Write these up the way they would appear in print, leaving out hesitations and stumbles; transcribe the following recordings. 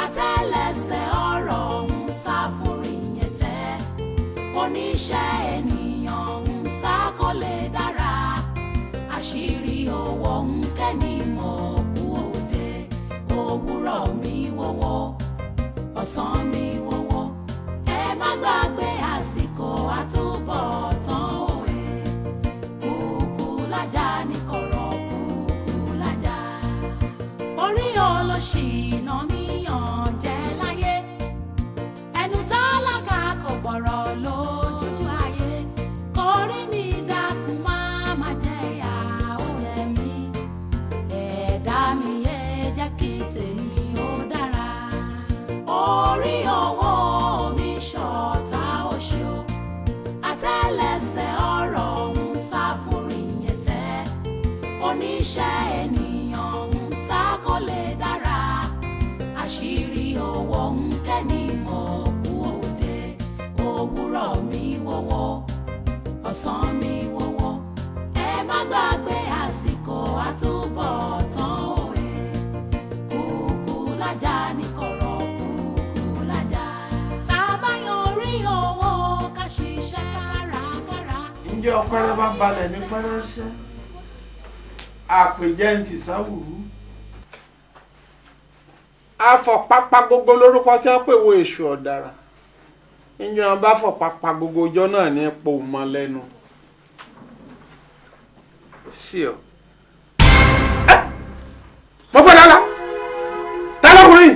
Àtẹ́lẹsẹ̀ ọ̀rọ̀ ń sá fún ìyẹn tẹ́. Oníṣẹ́ ènìyàn ń sá kó lè dára. Àṣírí owó ń kẹ́ni mọ̀ kú òde. Òwúrọ̀ mi wọ́wọ́, ọ̀sán mi wọ́wọ́. Ẹ má gbàgbé àsìkò àtúbọ̀tán òye. Kúkú lájà ní kọ̀rọ̀, kúkú lájà. Orí olóṣì iná mi yàn jẹ́ láyé. Ẹnu tálákà kò gbọ́rọ̀ lójú ayé. Kórí mi dákun má má jẹ́ ìyà ó jẹ mí. Ẹ̀dá mi yé jẹ́ kí tèmi ó dára. Orí owó mi ṣọ̀tá òṣì o. Àtẹ́lẹsẹ̀ ọ̀rọ̀ ń sá fún ìyẹn tẹ́. Oníṣẹ́ ènìyàn ń sá kó lè dára. Àṣírí owó ń kẹ́ni mọ̀ kú òde. Òwúrọ̀ mi wọ́wọ́, ọ̀sán mi wọ́wọ́. Ẹ má gbàgbé àsìkò àtúbọ̀tán òye. Kúkú lájà ní kọ̀rọ̀, kúkú lájà. Tá a bá yan orí owó ká ṣiṣẹ́ kárakára. Ǹjẹ́ ọpẹ́rẹ́ bá balẹ̀ ní pẹ́rẹ́sẹ́? Àpèjẹ́ ń tì sáwùrú. Afọ̀pápá gbogbo lórúkọ tí wọ́n pè wo èṣù ọ̀dàrà. Ǹjẹ́ wọn bá fọ̀pápá gbogbo ọjọ́ náà ní ipò mọ́ lẹ́nu. Sí ọ. Mo pẹ́ lọ́la. Ta lọ́kùnrin?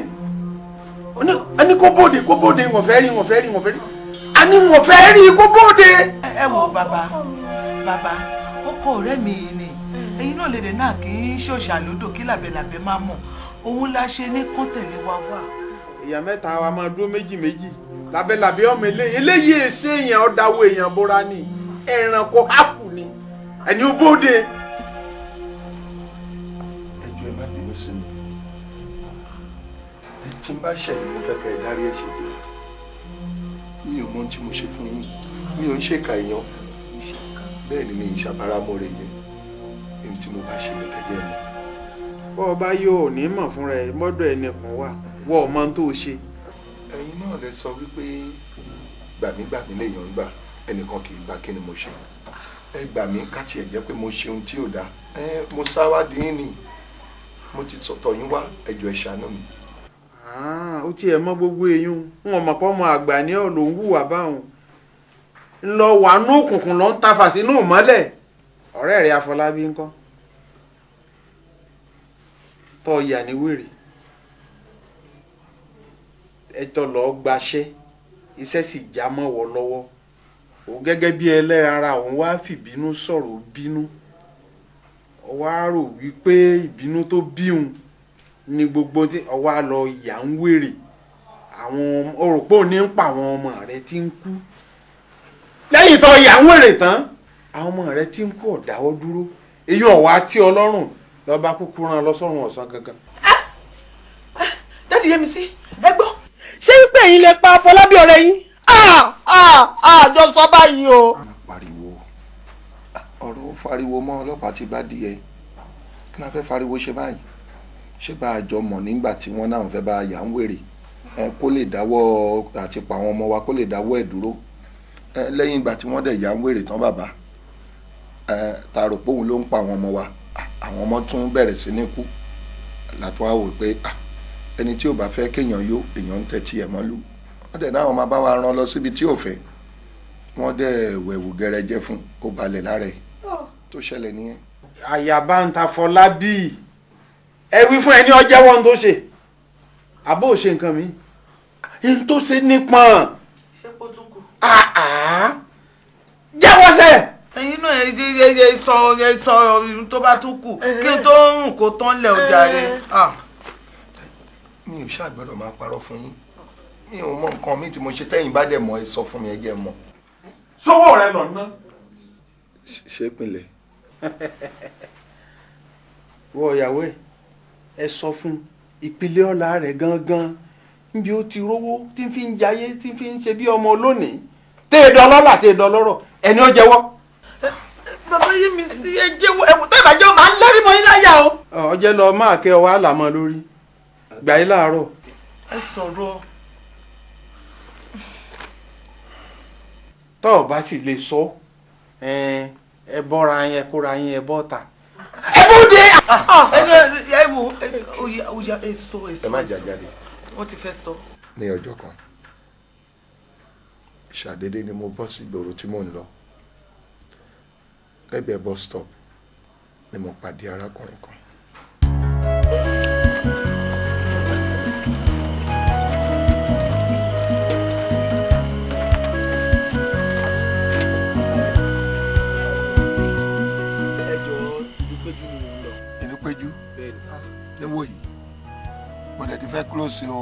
Ó ní kó bóde kó bóde, wọ́n fẹ́ rí, wọ́n fẹ́ rí, wọ́n fẹ́ rí. A ní wọ́n fẹ́ rí kó bóde. Ẹ wo bàbá, bàbá, ọkọ ọ̀rẹ́ mi yìí ni. Ẹ̀yin náà lè dè náà kì í ṣòṣà lódò kí làbẹ̀làbẹ̀ máa mọ̀. Òun la ṣe ní kó tẹ̀lé wa wá. Èèyàn mẹ́ta wa máa dúró méjì méjì. Lábẹ́làbẹ́ ọmọ eléyìí eléyìí èsè èèyàn ọ̀dàwọ̀ èèyàn bóra ni. Ẹranko hákù ni. Ẹni ó bóde. Ẹ jọ̀ọ́ ẹ má bínú sí mi. Tí n bá ṣẹ̀ yín, mo fẹ́ kẹ́ ẹ dárí ẹ̀ṣẹ̀ jì. Mi ò mọ ohun tí mo ṣe fún yín. Mi ò ń ṣèkà èèyàn. Bẹ́ẹ̀ ni mi ì ṣàbáramọ́re yẹn. Ohun tí mo bá ṣe ni kẹ́jẹ́ mọ̀. Bọ́ ọ bá yóò ní mọ̀ fúnra ẹ mọ́dọ̀ ẹnìkan wà wọ́ ọmọ tó o ṣe. Ẹ̀yin náà lẹ sọ wípé gbàmígbàmí lèèyàn ń gbà, ẹnìkan kì í gbà kí ni mo ṣe. Ẹ gbà mí ká tiẹ̀ jẹ́ pé mo ṣe ohun tí ò dáa. Ẹ mo sá wá dín ní. Mo ti tọ̀ yín wá, ẹ jọ̀ọ́ ẹ ṣàánú mi. Ó tiẹ̀ mọ gbogbo eyín n ò mọ̀ pé ọmọ àgbà ní ọ̀ ló ń hùwà báwọn. Ń lọ wà nú òkùnkùn ló ń tafà sínú ìmọ́lẹ̀. Ọ̀rẹ́ rẹ̀ Afọlábí ńkọ́? Tọ́ ìyà ní wèrè. Ẹjọ́ lọ gbaṣẹ́, iṣẹ́ sì já mọ́ wọ lọ́wọ́. Òun gẹ́gẹ́ bí ẹlẹ́ran ara òun wá fìbínú sọ̀rọ̀ bínú. Ó wá rò wípé ìbínú tó bíhun ni gbogbo tí ó wá lọ ìyà ń wèrè. Àwọn òròpó ní ń pa àwọn ọmọ rẹ̀ tí ń kú. Lẹ́yìn tó ìyà ń wèrè tán, àwọn ọmọ rẹ̀ tí ń kú ò dáwọ́ dúró. Èyí ọ̀wá tí Ọlọ́run lọ́ba kúkú rán lọ sọ́run ọ̀sán gangan. Dádì Yẹ́misí, ẹ gbọ́. Ṣé wípé ẹ̀yin lẹ pa Afọlábí ọ̀rẹ́ yín? Àjọ sọ báyìí o. Má pariwo. Ọ̀rọ̀ ó fariwo mọ́ ọlọ́pàá ti bá díẹ̀. Kí la fẹ́ fariwo ṣe báyìí? Ṣé bá a jọ mọ̀ nígbà tí wọ́n náà fẹ́ bá a yà ń wèrè? Ẹ kó lè dáwọ́ àti pa àwọn ọmọ wa kó lè dáwọ́ ẹ̀ dúró. Ẹ lẹ́yìn ìgbà tí wọ́n dẹ̀ yà ń wèrè tán bàbá. Ẹ ta rò pé òun ló ń pa àwọn ọmọ wa. Àwọn ọmọ tún bẹ̀rẹ̀ sí ní kú. Látún á wò pé ẹni tí ò bá fẹ́ kéèyàn yó èèyàn ń tẹ́tí ẹ̀ mọ́lú. Wọ́n dẹ̀ náà máa bá wa rán lọ síbi tí ò fẹ́. Wọ́n dẹ̀ wẹ̀wù gẹrẹjẹ fún ó balẹ̀ lára ẹ̀. Tó ṣẹlẹ̀ nìyẹn. Àyàbá ń ta Fọlábí. Ẹ wí fún ẹni ọjẹ́ wọn tó ṣe. Àbó ṣe nǹkan mi. N tó ṣe nípọn. Ṣé kó tún kù? Jẹ́wọ́ sẹ́. Ẹ̀yin náà ẹ sọ ẹ sọ ohun tó bá tún kù kí n tó ń rùn kó tán lẹ̀ ojàre. Mi ò ṣáà gbọ́dọ̀ máa parọ́ fún yín. Mi ò mọ nǹkan mi tí mo ṣe tẹ́yìn bá dẹ̀ mọ̀ ẹ sọ fún mi ẹ jẹ́ mọ̀. Sówó rẹ lọ ná. Ṣé ìpínlẹ̀? Wọ ìyàwó ẹ, ẹ sọ fún ìpìlẹ̀ ọlá rẹ̀ gangan níbi ó ti rówó tí ń fi ń jayé tí ń fi ń ṣe bí ọmọ olónìí. Téèdọ́ lọ́lá téèdọ́ lọ́rọ̀ ẹni ó jẹ́wọ́. Bàbá Yẹ́misí ẹ jẹ́wọ́ ẹ wò tẹ́ ìbàjẹ́ máa ń lẹ́rìí mọ́ yín láyà o. Ọjẹ́ lọ máa kẹ́ ọ wá làmọ́ lórí. Gbà yín láàárọ̀. Ẹ sọ̀rọ̀. Tọ́ ọ bá sì lè sọ ẹ bọ́ra yẹn kóra yẹn ẹ bọ́ ta. Ẹ bóde. Ẹ wo oya ẹ sọ ẹ sọ. Ẹ má jà jáde. Wọ́n ti fẹ́ sọ. Ní ọjọ́ kan ṣàdédé ni mo bọ́ sí ìgboro tí mò ń lọ. Lẹ́gbẹ̀ẹ́ bus stop ni mo pàdé arákùnrin kan. Ẹ jọ̀ọ́, ìlú péjú ni mò ń lọ. Ìlú péjú? Bẹ́ẹ̀ ni sá. Léwó yìí mo dẹ̀ ti fẹ́ close o.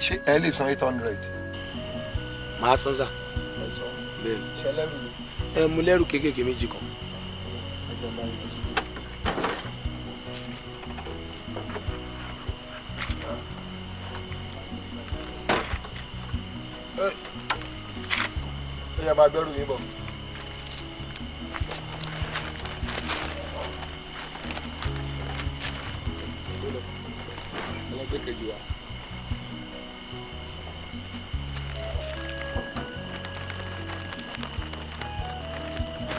Ṣé ẹ lè san 800? Màá san sá. Bẹ́ẹ̀ ni. Ṣé lẹ́rù ni? Ẹ mú lẹ́rù kéékèèké méjì kan. Ẹ yá máa gbẹ́rù yín bọ̀. Ẹ kejì wa.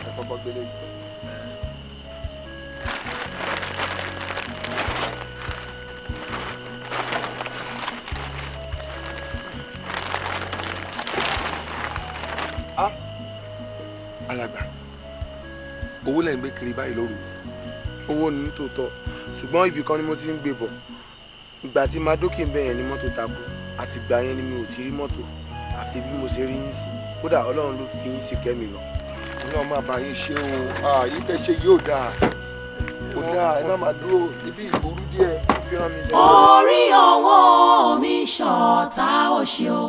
Ẹ kọ́kọ́ gbélé yìí. Ah, alàgbà, owó lẹ́ ń gbé kiri báyìí lóru. Owó ni tòótọ́, ṣùgbọ́n ibì kan ni mo ti ń gbé bọ̀. Ìgbà tí máa dókè ń bẹ̀ yẹn ni mọ́tò takú, àti ìgbà yẹn ni mi ò ti rí mọ́tò, àfi bí mo ṣe rí yín sí. Kódà Ọlọ́run ló fi yín sí kẹ́mi lọ. Ọlọ́run máa bá yín ṣe o, àyè tẹ́ ṣe yóò dáa. Kò dáa, ẹ má máa dúró ibi ìgboro díẹ̀. Orí ọwọ́ mi ṣọ̀tá òṣì o,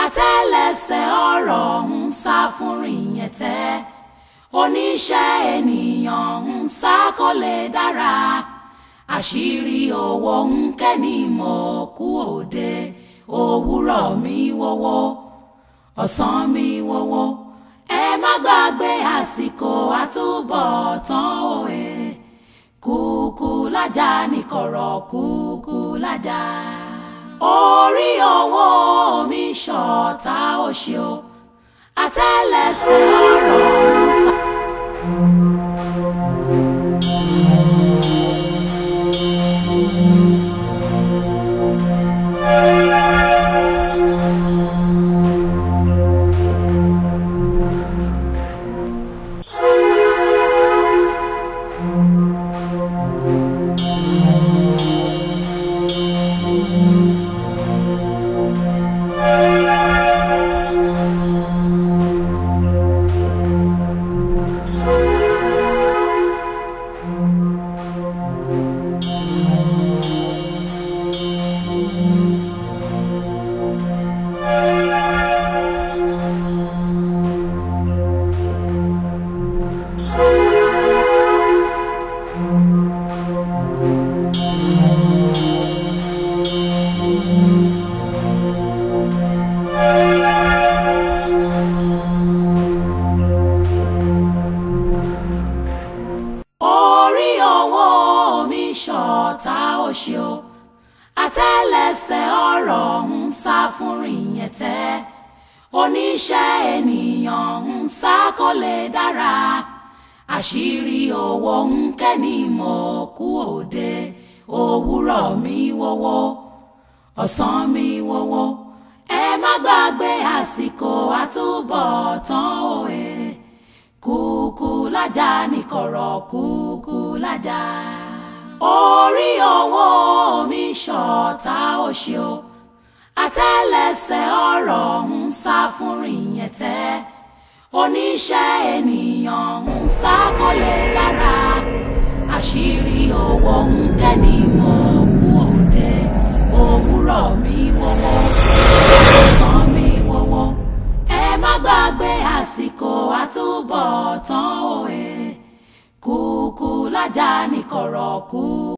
àtẹ́lẹsẹ̀ ọ̀rọ̀ ń sá fún rìn tẹ́. Oníṣẹ́ ènìyàn ń sá kó lè dára. Àṣírí owó ń kẹ́ni mọ̀ kú òde. Òwúrọ̀ mi wọ́wọ́, ọ̀sán mi wọ́wọ́. Ẹ má gbàgbé àsìkò àtúbọ̀tán òye. Kúkú lájà ní kọ̀rọ̀, kúkú lájà. Orí ọwọ́ mi ṣọ̀tá òṣì o, àtẹ́lẹsẹ̀ ọ̀rọ̀ ń sá. Àtẹ́lẹsẹ̀ ọ̀rọ̀ ń sá fún rìn tẹ́. Oníṣẹ́ ènìyàn ń sá kó lè dára. Àṣírí owó ń kẹ́ni mọ̀ kú òde. Òwúrọ̀ mi wọ́wọ́, ọ̀sán mi wọ́wọ́. Ẹ má gbàgbé àsìkò àtúbọ̀tán òye. Kúkú lájà ní kọ̀rọ̀, kúkú lájà. Orí ọwọ́ mi ṣọ̀tá òṣì o, àtẹ́lẹsẹ̀ ọ̀rọ̀ ń sá fún rìn tẹ́. Oníṣẹ́ ènìyàn ń sá kó lè dára. Àṣírí owó ń kẹ́ni mọ̀ kú òde. Òwúrọ̀ mi wọ́wọ́, ọ̀sán mi wọ́wọ́. Ẹ má gbàgbé àsìkò àtúbọ̀tán òye. Kúkú lájà ní kọ̀rọ̀, kúkú.